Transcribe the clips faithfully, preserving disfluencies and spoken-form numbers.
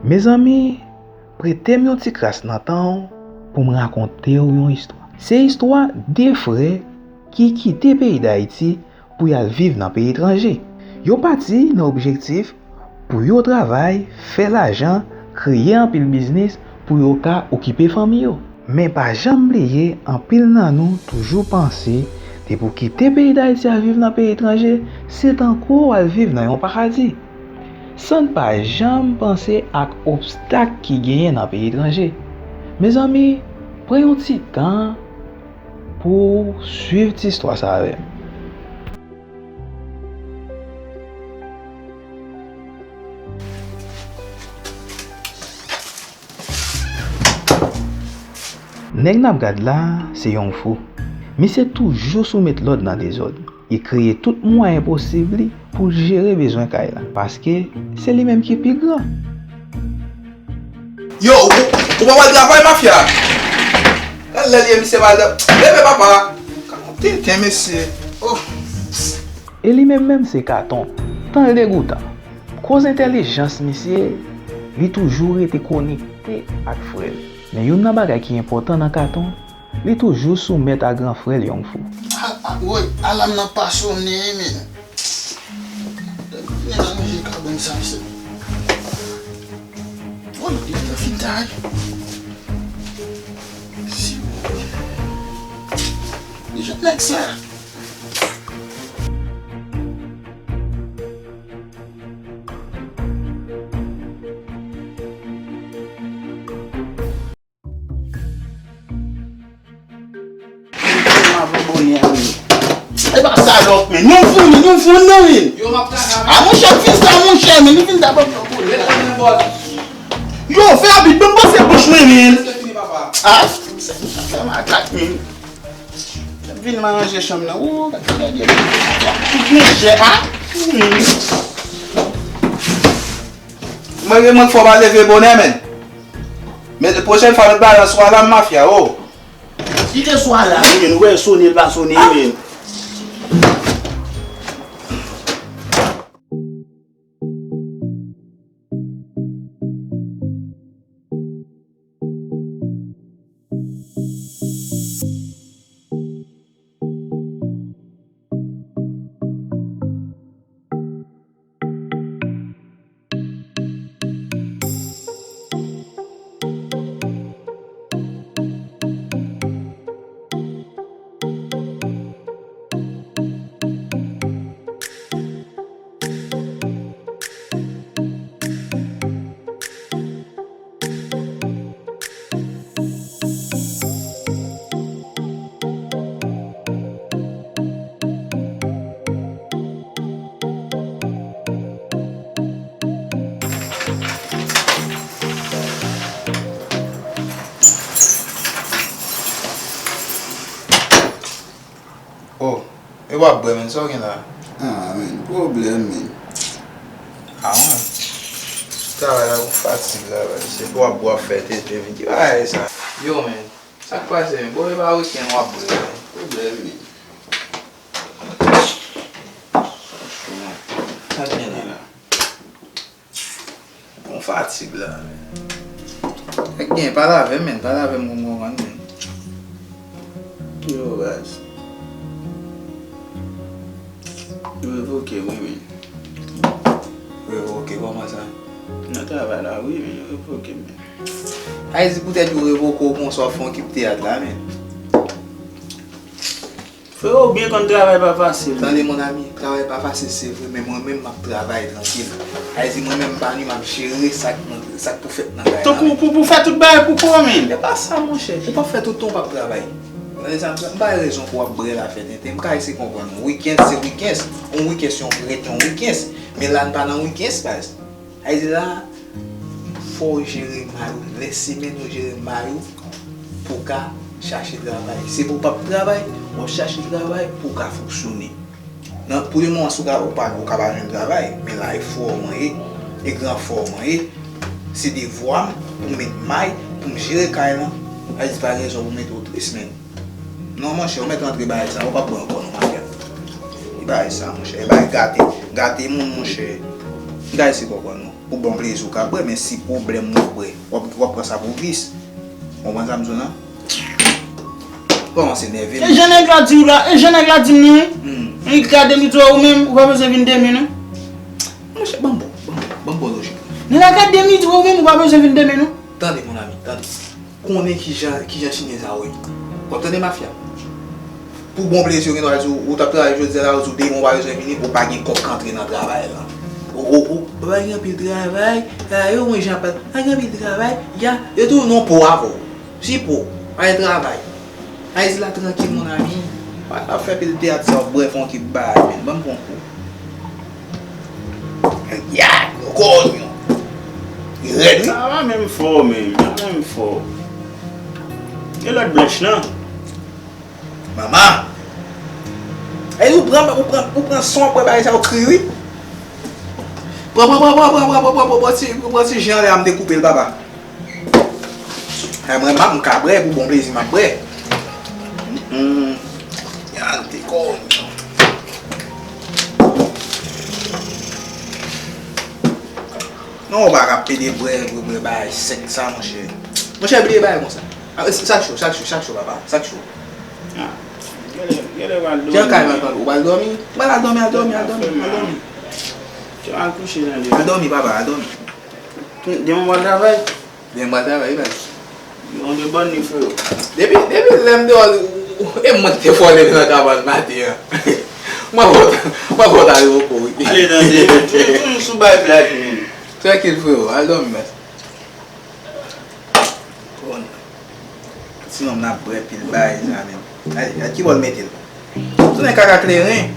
Mezanmi, prete m yon ti kras nan tan w pou m rakonte w yon istwa. Se istwa de frè ki kite peyi Dayiti pou y al viv nan peyi etranje. Yo pati nan objektif pou yo travay, fè lajan, kreye anpil biznis pou yo ka okipe fanmi yo. Men pa janm bliye, anpil nan nou toujou panse depi w kite peyi Dayiti al viv nan peyi etranje, se tankou w al viv nan yon paradi. San n pa janm panse ak obstak ki genyen nan peyi etranje. Mezanmi, pran yon ti tan pou w swiv ti istwa sa avè m. Nèg n ap gad la a, se yon fou. Misye toujou sou met lòd nan dezòd. Li kreye tout mwayen posib li pou l jere bezwen kay la, paske se li menm ki pi gran. Yo, ou, ou pa pral travay, mafya? Gad lè l ye, misye pral leve, papa! Gad yon tenten, mesye. Oh. E li menm menm se Katon. Tan l degoutan. Koz entèlijans misye, li toujou rete konekte ak frè l. Men youn nan bagay ki enpòtan nan Katon, li toujou soumèt a gran frè l Yong Fou. A, a, woy, alam nan pa sonnen, men. Men nan manje kabann sa, mesye. Woy, li te fin tay. Si, woy. Li jwenn nèg sa. M ap abòne a, men. E pa salòp, men. Nou founi, nou founi, men. Yo, m ap travay. A, monchè, fin sa, monchè, men. Li fin sa, bon, bon, bon. Ret nan men bòs. Yo, fè rapid, ban m pase bouch mwen, men. Prèske fini, papa. A, sa fè m atak, men. Vin m aranje chanm nan. Ou, gade, gade. Tout monchè, a. Hmm. Mwen, mwen fò pa leve bonè, men. Men pwochèn fwa, met balans ou a la, mafya, o. Kite swa la, wi, men, ou wè, sonnen, l pa sonnen, wi, men. Oh, e w ap bwè, men, sa w gen la? Ah, men, pwoblèm, men. Ah, wi, men. Travay la gon fatig la, men. Se pou w ap bwè, w ap fè tete, vin ki bagay sa? Yo, men, sa k pase, men? Bon, e pa wikenn w ap bwè, men. Pwoblèm, men. Sa k gen la? Bon fatig la, men. Sa k gen, pale avè m, men. Pale avè m, mwen konprann, men. Yo, baz. Yo revoke m, wi, men. Revoke, kòman sa? Nan travay la, wi, men, yo revoke m, men. Sa vle di poutèt yo revoke w konsa, w fè yon ekip teyat la, men. Freo, ou byen konn travay pa fasil. Tande, mon ami, travay pa fasil, se vre, men mwen menm, m ap travay trankil. Sa vle di, mwen menm, m pa ni, m ap jere sa k nan, sa k pou fèt nan kay la. Tankou pou, pou fè tout bagay pou kò w, men. E pa sa, monchè. Ou p ap fè tout tan w p ap travay. Tande sa, m pa rezon pou w ap bwè la fè tenten. M ka eseye konprann ou. Wikèns se wikèns. Yon wikèns, yon, ret yon wikèns. Men la, n pa nan wikèns, baz. Sa vle di la, fò w jere may ou. Lè semèn ou jere may ou pou w ka chache travay. Se pou w p ap travay, w ap chache travay pou w ka fonksyone. Nan, pou lemoman, si w ka, ou pa, ou ka pa jwenn travay, men la, e frè w mwen ye, e gran frè w mwen ye, se devwa m pou m met may, pou m jere kay lan. Sa vle di pa gen rezon pou m mete w tris, men. Non, monchè, ou mèt rantre bagay sa, ou p ap bwè ankò non, mafya. E bagay sa, monchè, e bagay gate, gate moun, monchè. Guys, se poko nou. Pou bon plezi ou ka bwè, men si pwoblèm ou bwè, w ap, w ap pran sa pou vis. Ou konprann sa m di w lan? Kòmanse nève m. E jan nèg la di w la, e jan nèg la di m nan, wi. Hmm. Li gade m, li di w, ou menm, ou pa bezwen vin demen, non. Monchè, ban m bo, ban m bo, ban m bo lojik. Nèg la gade m, li di w, ou menm, ou pa bezwen vin demen, non. Tande, mon ami, tande. Konnen kijan, kijan chinèz a wè. W ap tande mafya? Pou bon plezi, yo gen dwa di w, ou t ap travay jodi a la, yo di w demen w pa bezwen vini, ou pa gen kòb k antre nan travay la. Ou, ou, ou, pa gen anpil travay, a, yo mwen jan pa, pa gen anpil travay, ya, yo tou non po avè w. Si po, pa gen travay. Ayiti la trankil, mon ami. Pa, pa fè pil teyat sa, w bwè fon ki bay, men ban m pran kou. Ya, konyo. Li rèd, wi. Sa pa menm fò, menm. Sa pa menm fò. E lòt branch lan? Manman. Ay, ou pran, ou pran, ou pran son, pran bagay sa, ou kri, wi. Pran, pran, pran ti, pran ti jan lè a m te koupe l, papa. Ay, mwen, m ap, m ka bwè, pou bon plezi, m ap bwè. Hmm. Yal te konyo. Non, ou pa ka pede bwè, bwè, bwè, bagay sèk sa, monchè. Monchè, bliye bagay konsa. A, sa k cho, sa k cho, sa k cho, papa, sa k cho. Ah, gade, gade, w al dòmi. Jan kay, ou pral dòmi? Ou pral al dòmi, al dòmi, al dòmi, al dòmi. Jan al kouche nan li. Al dòmi, papa, al dòmi. Demen w al travay? Demen w al travay, wi, baz. Yon de bòn ni, freo. Depi, depi lè m deyò, e mwen ki te fè w leve nan kabann maten an. Mwen fè w, mwen fè w ta rive kou, wi. Ale, tande, toujou, toujou sou bay plat, men. Trankil, freo, al dòmi, baz. Bon. Sinon, m ap bwè pil bay, sa menm. Ay, ay, ki bò l mete l? Tounen kaka kleren.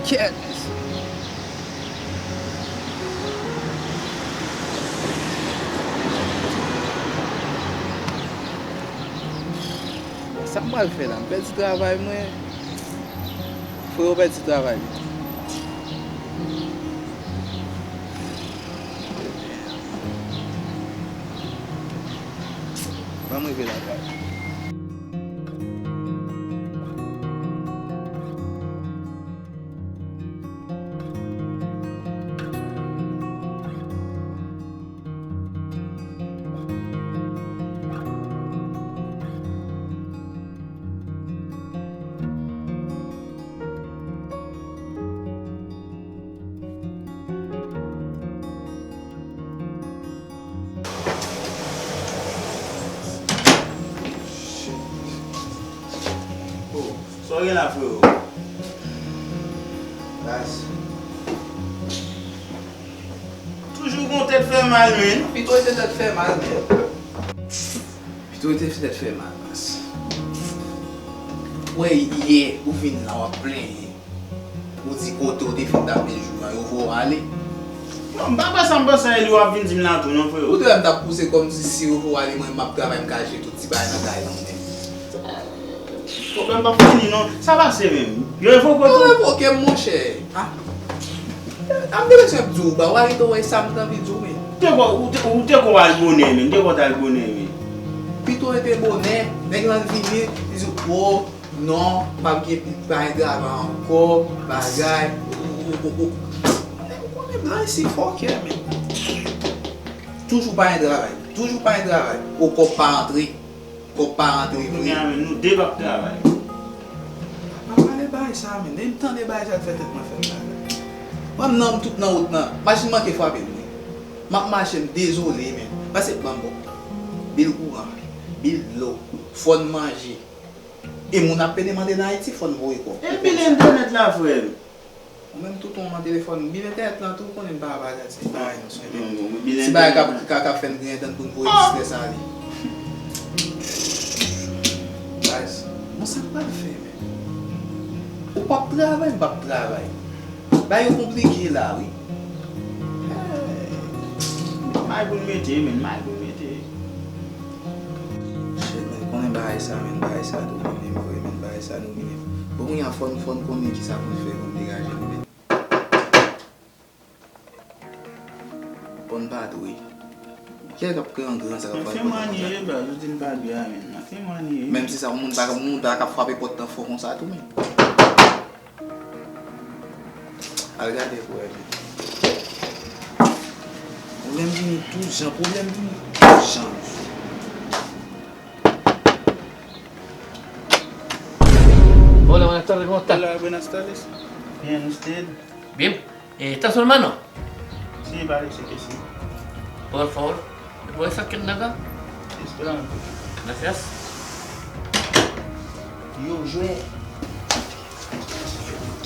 Kèt, mesye. Sa m pral fè la? M pèdi travay mwen. Freo pèdi travay li. Ban m rive lakay. Oh, sa w gen la, freo? Baz. Toujou gon tèt fè mal, men. Pito rete tèt fè mal, men. Pito rete tèt fè mal, baz. Ou wè, yè, ou vin la, w ap plenyen. Ou di kote w te fin tape jou an, yo voye w ale. Non, m pa kwè sa, m panse e li w ap vin di m la tou, non, freo. Ou te wè m t ap pouse kòmsi si yo voye w ale, mwen, m ap travay, m ka jere tout ti bagay nan kay lan, men. Pwoblèm p ap fini, non. Sa pase menm? Yo revoke w tou? Yo revoke m, monchè. Ah. Ap de bezwen di w ba, w arete w wè sa m t anvi di w, men. Te ko, ou te, ou te ko al bonè, men. Te ko al bonè, men. Pito rete bonè, nèg lan vini, li di, "Oh, non, p ap gen, pa gen travay ankò, bagay." Ou, ou, ou, ou. Nèg ou konnen blan isi fòkè, men. Toujou pa gen travay, toujou pa gen travay. Ou kòb pa antre. Kòb pa rantre vre. Kounye a menm, nou de p ap travay. Pa pale bagay sa a, men. Lè m tande bagay sa a, l fè tèt mwen fè m mal. Mwen menm, tout nan wout nan, machin manke frape m, wi. M ap mache, m dezole, men. Pase, ban m bon. Bil kouran, bil dlo, fòn manje. E moun ap pede mande nan Ayiti, fòn voye kòb. E bil entènèt la, frè m? Ou menm tou tonton nan telefòn, bil entènèt lan tou, konnen m pa bagay, se bagay nou sou entènèt. Ti bagay k ap, k ap, k ap fè n griyen dan n pou n voye ti strès ale. Baz, bon, sa n pral fè, men? Ou p ap travay, m p ap travay. Bagay yo konplike la, wi. Hey, may pou n mete, men, may pou n mete. Shit, men, konnen bagay sa, men, bagay sa domine m vre, men, bagay sa domine m. Bon, kounye a, fò n, fò n konnen kisa pou n fè pou n degaje nou, men. Bon, n pa dwe. Kiyès k ap kreye yon gran sa k ap frape pòt la konsa? Mwen fè manye, baz, ou di n pa dwe a, men. Mwen fè manye. Menm si sa, yon moun pa, yon moun pa ka frape pòt lan fò konsa tou, men. Al gade pou wè, men. Pwoblèm vini tou jan, pwoblèm vini tou jan. Hola, buenas tardes, ¿cómo está? Hola, buenas tardes. Bien, ¿usted? Bien. Eh, ¿está su hermano? Sí, parece que sí. Por favor, ¿me puede sacar de acá? Espera un poquito. Gracias. Yo, jwè. Yo,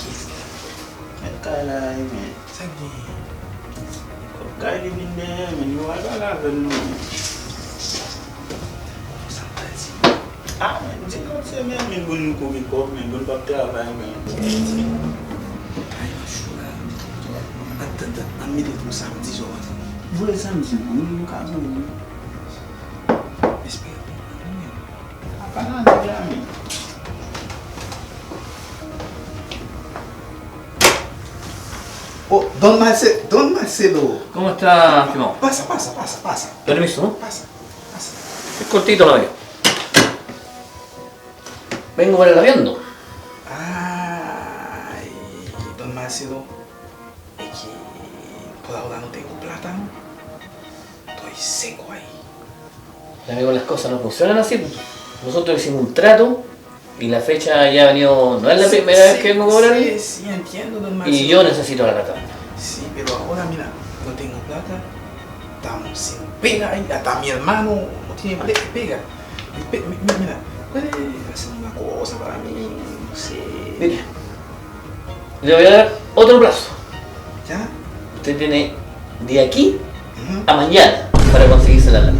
kiyès ki la? Mèt kay la, men. Sa k genyen? Kòb kay li vin dèyè, men yo al pale avè l non, men. Sa m pral di? Ah, men, di non, se men, men bon, nou kouri kòb, men bon, p ap travay, men. Ay, machou la. Ann, ann, ann mete l pou samdi swa. Voye samdi, non, nou ka voye, wi. Espere pou mwen, wi. Apa nan nèg la, men? Oh, Don Marce-, Don Marcelo. ¿Cómo está, Simón? Pasa, pasa, pasa, pasa. Permiso. Pasa, pasa. Es cortito lo mío. Vengo por el arriendo. Ay, Don Marcelo. Es que por ahora no tengo plata, no. Estoy seco ahí. Amigo, las cosas no funcionan así. Nosotros hicimos un trato y la fecha ya ha venido, no es la primera vez que vengo a cobrar. Sí, sí, entiendo, don Marcelo. Y yo necesito la plata. Sí, pero ahora, mira, no tengo plata. Estamos sin pega ahí. Hasta mi hermano no tiene pe-, pega. Mi pe-, mi, mi, mira, puede hacer una cosa para mí, no sé. Mire, le voy a dar otro plazo. ¿Ya? Usted tiene de aquí a mañana para conseguirse la plata.